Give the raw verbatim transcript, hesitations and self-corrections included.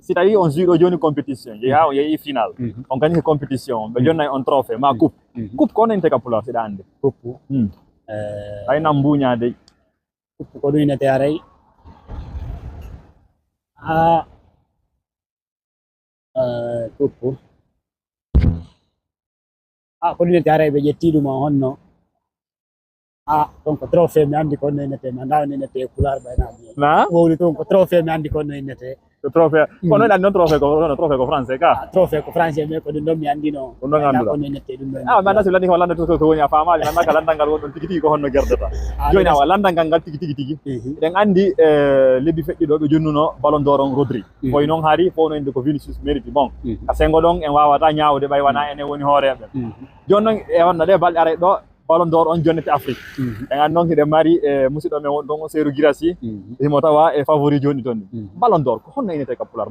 Si tawi on joué ɗo joni compétition, jeeya on yeeyi final, on gagné compétition, ɓe jonnay on trophée ma coupe. Coupe ko honno innetee ka pulaar, si ɗa anndi? Coupe. Hmm. Eh, Ay nan mbuña dey. Coupe ko ɗum innetee aray. Ah, eh, coupe. Ah, ko ɗum innetee aray, ɓe ƴetti ɗum on honno? Ah, donc trophée mi anndi ko honno innetee, mi annda honno innetee e pulaar ɓay na. Na? Wowli, donc trophée mi anndi ko honno innetee. Ko trophée. Kono ɗan non trophée ko, non, trophée ko français ka. Ah, trophée ko français, mais ko ɗum ɗon mi anndino. Ko ɗon annduɗa. Ko honno innetee ɗum ɗon. Ah, mi annda si lanndii ko lanndata ko, ko woni a faamaali, mi annda ka lanndal ngal wonɗon tigi tigi ko honno gerdata. Ah, Joni non. Awa lanndal ngal ngal tigi tigi tigi. Mhm. Eɗen anndi, eh, lebbi feƴƴi ɗo ɓe jonnuno Ballon d'Or on Rodri. Mhm. Ko e non hari fof no innde ko Vinicius mérite. Bon, Mhm. ka senngo ɗon en waawata ñaawde ɓay wona enen woni hooreeɓe. Mhm. Joni non e wonno ɗe balɗe aray ɗo Ballon d'Or on jonnete Afrique. Mhm. En anndi noon hiɗen mari, eh, musidɗo men wonɗo ɗon o Seydou Girassi. Mhm. Himo tawa e favori joni ton ni. Mhm. Ballon d'Or ko honno innetee ka pulaar?